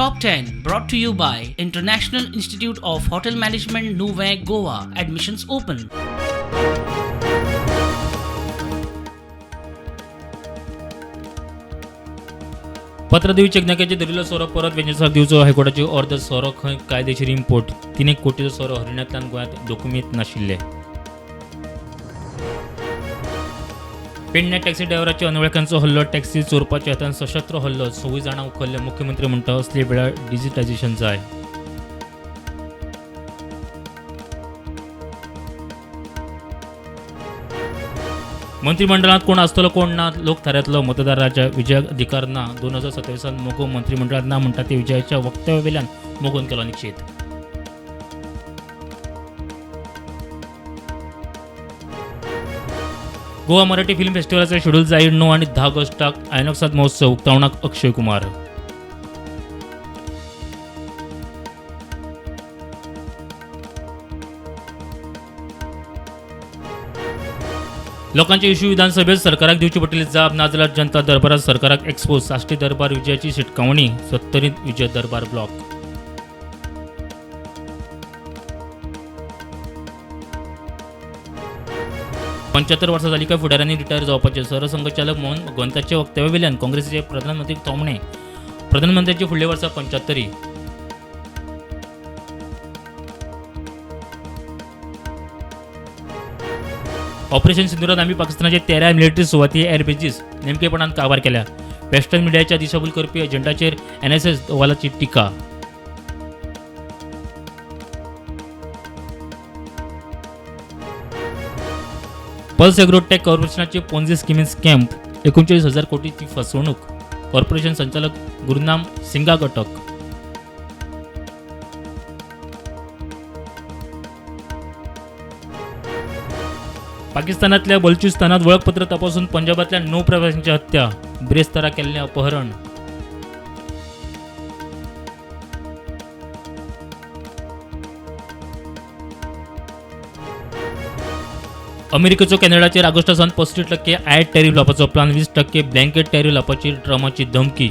Top 10 brought to you by International Institute of Hotel Management, Nuvem, Goa. Admissions open. पत्रदेवी चेकनाक्याचे धरिल्लो सोरो परत वेंचेसाक दिवचो हायकोर्टाची order. सोरो खंय कायदेशीर इम्पोर्ट. 3 कोटीचो सोरो हरियाणांतल्यान गोंयांत दोकुमेंत नाशिल्ले. पेडण्या टॅक्सी ड्रायव्हराच्या अनवळख्यांचो हल्लो. टॅक्सी चोरपाच्या हेतान सशस्त्र हल्लो. 26 जाणां उखल्ले. मुख्यमंत्री म्हणटा असले वेळार डिजिटायझेशन जाय. मंत्रिमंडळात कोण आसतलो कोण ना लोक थारायतलो. मतदाराच्या विजयाक अधिकार ना. 2027 मगो मंत्रिमंडळात ना म्हणटा ते विजयाच्या वक्तव्यावेल्यान मगोन केलो निक्षेप. गोवा मराठी फिल्म फेस्टिवलाचे शेड्यूल जाहीर. 9 आणि 10 ऑगस्टाक आयनॉक्सात महोत्सव. उक्तावणाक अक्षय कुमार. लोकांचे इश्यू विधानसभेत सरकाराक दिवची पडटली जाप. नाजाल्यार जनता दरबारात सरकाराक एक्सपोज. साश्टी दरबार विजयाची शिटकावणी. सत्तरीत विजय दरबार ब्लॉक. 75 वर्सां जाली काय फुडाऱ्यांनी रिटायर जावपाचें. सरसंघचालक मोहन भगवंताच्या वक्तव्यावेल्यान काँग्रेसीचे प्रधानमंत्री थोमणे. प्रधानमंत्र्यांची फुडल्या वर्सा 75. ऑपरेशन सिंदूरात आमी पाकिस्तानाचे 13 मिलिटरी सुवाती, एअर बेजीस नेमकेपणान काबार केल्या. वेस्टर्न मिडियाच्या दिशाभूल करपी एजंटाचेर एनएसएस दोवालाची टिका. पल्स एग्रोटेक कॉर्पोरेशनाचे पोन्झी स्किमीन स्कॅम. 39,000 कोटीची फसवणूक. कॉर्पोरेशन संचालक गुरनाम सिंगाक अटक. पाकिस्तानातल्या बलुचिस्तानात वळखपत्र तपासून पंजाबातल्या 9 प्रवाशांची हत्या. बिरेस्तारा केल्लें अपहरण. अमेरिकेचो कॅनडाचेर ऑगस्टा सावन 35% आयात टॅरीफ लावपाचो प्लान. 20% ब्लँकेट टॅरीफ लावपाची ट्रंपाची धमकी.